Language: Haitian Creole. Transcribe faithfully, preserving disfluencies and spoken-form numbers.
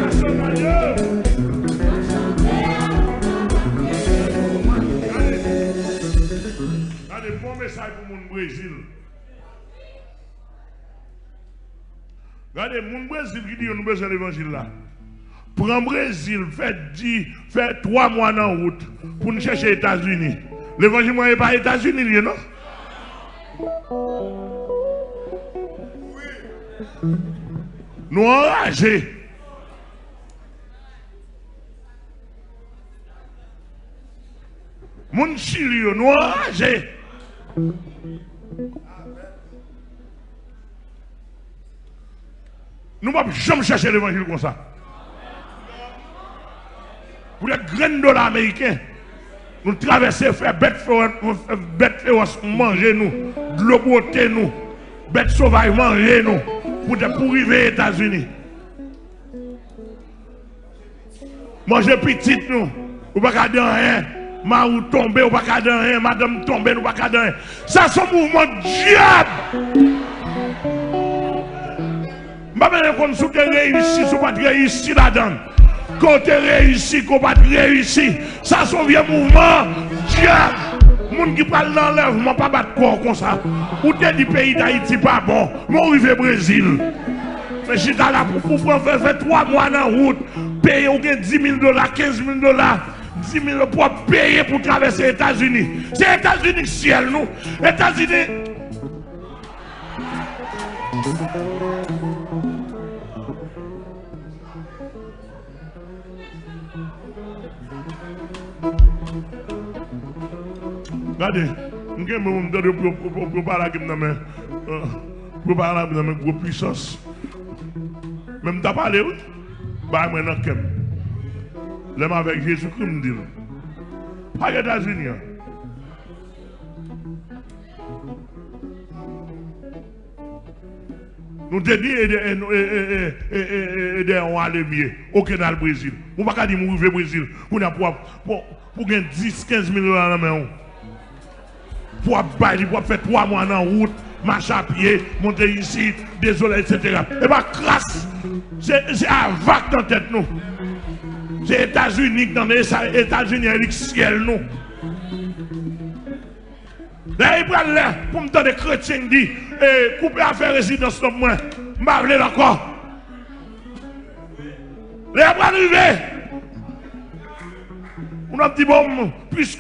Gade, gade bon mesaj pou moun Brezil. Gade, moun Brezil ki di yo nou bezwen levanjil la. Pran Brezil, fè di, fè twa mwa nan wout pou n chèche Etazini. Levanjil mwen e pa Etazini l ye, non? Nou anraje. Moun Chili yo, nou anraje. Nou p ap janm chèche levanjil konsa. Pou de grenn dola ameriken, nou travèse fè bèt fewòs, bèt fewòs manje nou, dlo bwote nou, bèt sovaj manje nou, poutèt pou rive Etazini. Manje pitit nou, ou pa ka di anyen. Mari w tonbe, ou pa ka di anyen. Madanm tonbe, nou pa ka di anyen. Sa se yon mouvman dyab. M pa bezwen konn si w te reyisi, si w pa t reyisi ladan l. Ke w te reyisi, ke w pa t reyisi. Sa se yon vye mouvman dyab. Moun ki pral nan anlèvman pa bat kò w konsa. Ou te di peyi Dayiti pa bon, men w rive Brezil. Men chita la pou, pou pran fè, fè twa mwa nan wout, peye, ou gen dis mil dola, kenz mil dola, dis mil pou w ap peye pou travèse Etazini. Se Etazini k syèl nou. Etazini. Gade, m kenbe w, m tande yo, yo, yo, yo pale ak m nan men, euh, yo pale ak m nan men gwo pwisans. Men m ta pale, wi. Bay mwen nan kè m. Lè m avèk Jezikri, m di l. Pa Etazini an. Nou te di e de, e, e, e, e, e, e, e de yon ale m ye. Oke, n al Brezil. Ou pa ka di m ou rive Brezil. Kounye a pou, pou, pou gen dis, kenz mil dola nan men w. Pou w ap bay li, pou w ap fè twa mwa nan wout, mache a pye, monte isit, dezole, etsetera. E pa kras. Se, se avak nan tèt nou. Se Etazini k nan, e sa, Etazini an, li k syèl nou. Lè li pral lè pou m tande kretyen di, e, koupe afè rezidans non mwen, m pa vle l ankò. Lè a pral rive, moun ap di, bon, piske